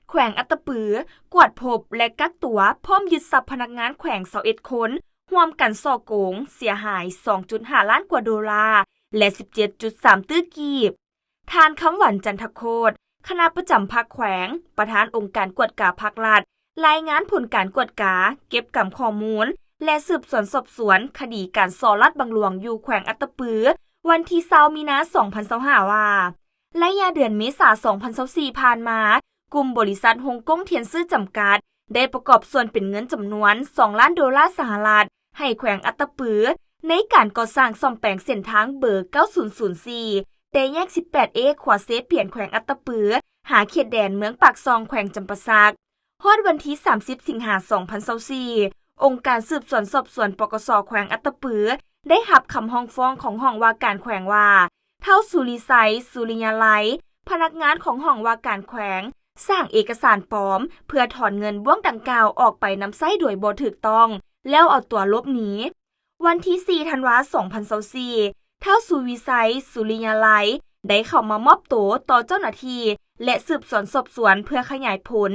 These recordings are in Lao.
ແຂວງອັດຕະປື ກວດພົບ ແລະ ກັກຕົວ ພ້ອມຍຶດຊັບພະນັກງານແຂວງ ຊາວເອັດຄົນ ຮ່ວມກັນສໍ້ໂກງ ເສຍຫາຍ ສອງຈຸດຫ້າລ້ານກວ່າໂດລາ ແລະ ສິບເຈັດຈຸດສາມຕື້ກີບ. ທ່ານ ຄຳຫວັນ ຈັນທະໂຄດ ຄະນະປະຈຳພັກແຂວງ, ປະທານອົງການກວດກາພັກລັດ ລາຍງານຜົນການກວດກາ, ເກັບກຳຂໍ້ມູນ ແລະ ສືບສວນສອບສວນຄະດີການສໍ້ລາດບັງຫຼວງຢູ່ແຂວງອັດຕະປື ວັນທີຊາວ ມີນາ ສອງພັນຊາວຫ້າ ວ່າ ໄລຍະເດືອນເມສາ ສອງພັນຊາວສີ່ ຜ່ານມາ, ກຸ່ມບໍລິສັດຮົງກົງທຽນຊື່ ຈຳກັດ ໄດ້ປະກອບສ່ວນເປັນເງິນຈຳນວນ ສອງລ້ານໂດລາສະຫະລັດ ໃຫ້ແຂວງອັດຕະປື ໃນການກໍ່ສ້າງສ້ອມແປງເສັ້ນທາງເບີ ເກົ້າສູນສູນສີ່ ແຕ່ແຍກ ສິບແປດເອ ຂວາເຊປຽນ ແຂວງອັດຕະປື ຫາເຂດແດນເມືອງປາກຊ່ອງ ແຂວງຈຳປາສັກ. ຮອດວັນທີ ສາມສິບ ສິງຫາ ສອງພັນຊາວສີ່ ອົງການສືບສວນສອບສວນ ປກສ ແຂວງອັດຕະປື ໄດ້ຮັບຄຳຮ້ອງຟ້ອງຂອງຫ້ອງວ່າການແຂວງວ່າ ທ້າວ ສຸລິໄຊ ສຸລິຍາໄລ ພະນັກງານຂອງຫ້ອງວ່າການແຂວງ ສ້າງເອກະສານປອມ ເພື່ອຖອນເງິນບ້ວງດັ່ງກ່າວອອກໄປນຳໃຊ້ໂດຍບໍ່ຖືກຕ້ອງ ແລ້ວເອົາຕົວຫຼົບໜີ. ວັນທີ ສີ່ ທັນວາ ສອງພັນຊາວສີ່ ທ້າວ ສຸວິໄຊ ສຸລິຍາໄລ ໄດ້ເຂົ້າມາມອບໂຕຕໍ່ເຈົ້າໜ້າທີ່ ແລະ ສືບສວນສອບສວນເພື່ອຂະຫຍາຍຜົນ,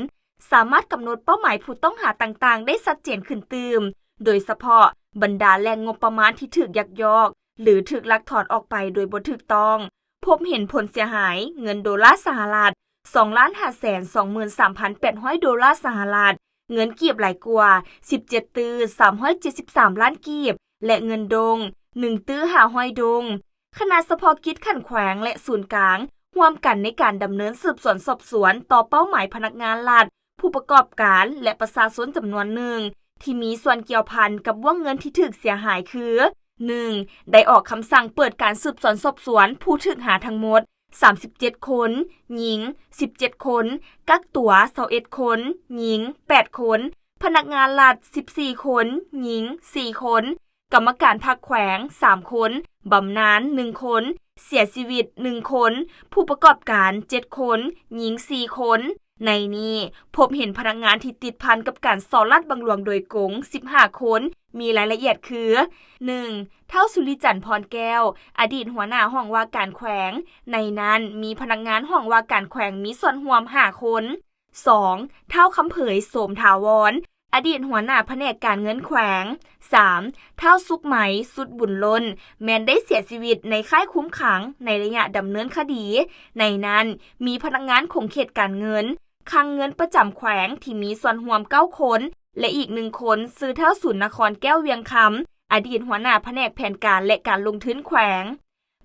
ສາມາດກຳນົດເປົ້າໝາຍຜູ້ຕ້ອງຫາຕ່າງໆໄດ້ຊັດເຈນຂຶ້ນຕື່ມ, ໂດຍສະເພາະບັນດາແຫຼ່ງງົບປະມານທີ່ຖືກຍັກຍອກ ຫຼື ຖືກລັກຖອນອອກໄປໂດຍບໍ່ຖືກຕ້ອງ, ພົບເຫັນຜົນເສຍຫາຍເງິນໂດລາສະຫະລັດ ສອງລ້ານຫ້າແສນສອງໝື່ນສາມພັນແປດຮ້ອຍໂດລາສະຫະລັດ, ເງິນກີບຫຼາຍກວ່າ ສິບເຈັດຕື້ສາມຮ້ອຍເຈັດສິບສາມລ້ານກີບ ແລະ ເງິນດົງ ໜຶ່ງຕື້ຫ້າຮ້ອຍດົງ. ຄະນະສະເພາະກິດຂັ້ນແຂວງ ແລະ ສູນກາງ ຮ່ວມກັນໃນການດຳເນີນສືບສວນສອບສວນຕໍ່ເປົ້າໝາຍພະນັກງານລັດ, ຜູ້ປະກອບການ ແລະ ປະຊາຊົນຈຳນວນໜຶ່ງ ທີ່ມີສ່ວນກ່ຽວພັນກັບວງເງິນທີ່ຖືກເສຍຫາຍຄື ໜຶ່ງ ໄດ້ອອກຄຳສັ່ງເປີດການສືບສວນສອບສວນຜູ້ຖືກຫາທັງໝົດ ສາມສິບເຈັດຄົນ, ຍິງ ສິບເຈັດຄົນ, ກັກຕົວ ຊາວເອັດຄົນ, ຍິງ ແປດຄົນ, ພະນັກງານລັດ ສິບສີ່ຄົນ, ຍິງ ສີ່ຄົນ, ກຳມະການພັກແຂວງ ສາມຄົນ, ບຳນານ ໜຶ່ງຄົນ, ເສຍຊີວິດ ໜຶ່ງຄົນ, ຜູ້ປະກອບການ ເຈັດຄົນ, ຍິງ ສີ່ຄົນ. ໃນນີ້ ພົບເຫັນພະນັກງານທີ່ຕິດພັນກັບການສໍ້ລາດບັງຫຼວງໂດຍກົງ ສິບຫ້າຄົນ, ມີລາຍລະອຽດຄື ໜຶ່ງ ທ້າວ ສຸລິຈັນ ພອນແກ້ວ ອະດີດຫົວໜ້າຫ້ອງວ່າການແຂວງ, ໃນນັ້ນມີພະນັກງານຫ້ອງວ່າການແຂວງມີສ່ວນຮ່ວມ ຫ້າຄົນ. ສອງ ທ້າວ ຄຳເຜີຍ ໂສມຖາວອນ ອະດີດຫົວໜ້າພະແນກການເງິນແຂວງ. ສາມ ທ້າວ ສຸກໄໝ ສຸດບຸນລົ້ນ ແມ່ນໄດ້ເສຍຊີວິດໃນຄ້າຍຄຸມຂັງໃນໄລຍະດຳເນີນຄະດີ, ໃນນັ້ນມີພະນັກງານຂົງເຂດການເງິນ, ຄັງເງິນປະຈຳແຂວງທີ່ມີສ່ວນຮ່ວມ ເກົ້າຄົນ ແລະ ອີກ ໜຶ່ງຄົນ ຊື່ ທ້າວ ສູນນະຄອນ ແກ້ວວຽງຄຳ ອະດີດຫົວໜ້າພະແນກແຜນການ ແລະ ການລົງທຶນແຂວງ.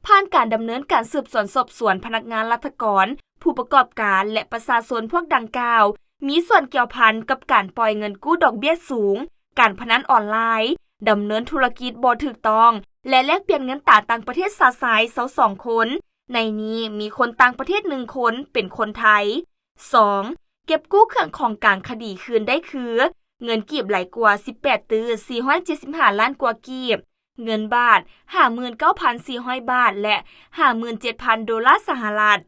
ຜ່ານການດຳເນີນການສືບສວນສອບສວນພະນັກງານລັດຖະກອນ, ຜູ້ປະກອບການ ແລະ ປະຊາຊົນພວກດັ່ງກ່າວ ມີສ່ວນກ່ຽວພັນກັບການປ່ອຍເງິນກູ້ດອກເບ້ຍສູງ, ການພະນັນອອນລາຍ, ດຳເນີນທຸລະກິດບໍ່ຖືກຕ້ອງ ແລະ ແລກປ່ຽນເງິນຕາຕ່າງປະເທດຊາຊາຍ ຊາວສອງຄົນ, ໃນນີ້ມີຄົນຕ່າງປະເທດ ໜຶ່ງຄົນ ເປັນຄົນໄທ. ສອງ ເກັບກູ້ເຄື່ອງຂອງກາງຄະດີຄືນໄດ້ຄື ເງິນກີບຫຼາຍກວ່າ ສິບແປດຕື້ ສີ່ຮ້ອຍເຈັດສິບຫ້າລ້ານກວ່າກີບ, ເງິນບາດ ຫ້າໝື່ນເກົ້າພັນສີ່ຮ້ອຍບາດ ແລະ ຫ້າໝື່ນເຈັດພັນໂດລາສະຫະລັດ,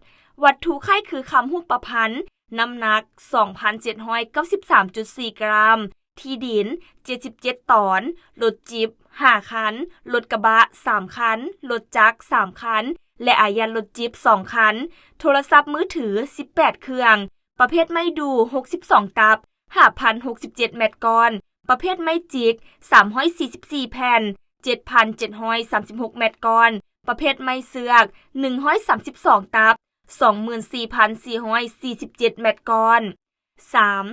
ວັດຖຸຄ້າຍຄືຄຳຮູບປະພັນ ນ້ຳໜັກ ສອງພັນເຈັດຮ້ອຍເກົ້າສິບສາມຈຸດສີ່ກຣາມ, ທີ່ດິນ ເຈັດສິບເຈັດຕອນ, ລົດຈິບ ຫ້າຄັນ, ລົດກະບະ ສາມຄັນ, ລົດຈັກ ສາມຄັນ ແລະ ອາຍັດລົດຈິບ ສອງຄັນ, ໂທລະສັບມືຖື ສິບແປດເຄື່ອງ, ປະເພດໄມ້ດູ່ ຫົກສິບສອງຕັບ ຫ້າພັນຫົກສິບເຈັດແມັດກ້ອນ, ປະເພດໄມ້ຈິກ ສາມຮ້ອຍສີ່ສິບສີ່ແຜ່ນ ເຈັດພັນເຈັດຮ້ອຍສາມສິບຫົກແມັດກ້ອນ, ປະເພດໄມ້ເຊືອກ ໜຶ່ງຮ້ອຍສາມສິບສອງຕັບ ສອງໝື່ນສີ່ພັນສີ່ຮ້ອຍສີ່ສິບເຈັດແມັດກ້ອນ. ສາມ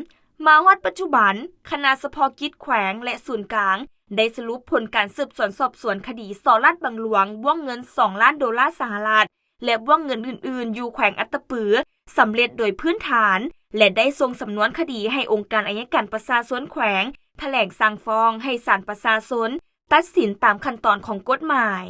ມາຮອດປັດຈຸບັນ, ຄະນະສະເພາະກິດແຂວງ ແລະ ສູນກາງ ໄດ້ສະຫຼຸບຜົນການສືບສວນສອບສວນຄະດີສໍ້ລາດບັງຫຼວງ ວງເງິນ ສອງລ້ານໂດລາສະຫະລັດ ແລະ ວງເງິນອື່ນໆ ຢູ່ແຂວງອັດຕະປື ສຳເລັດໂດຍພື້ນຖານ ແລະ ໄດ້ສົ່ງສຳນວນຄະດີໃຫ້ອົງການໄອຍະການປະຊາຊົນແຂວງ ຖະແຫຼງສັ່ງຟ້ອງໃຫ້ສານປະຊາຊົນຕັດສິນຕາມຂັ້ນຕອນຂອງກົດໝາຍ.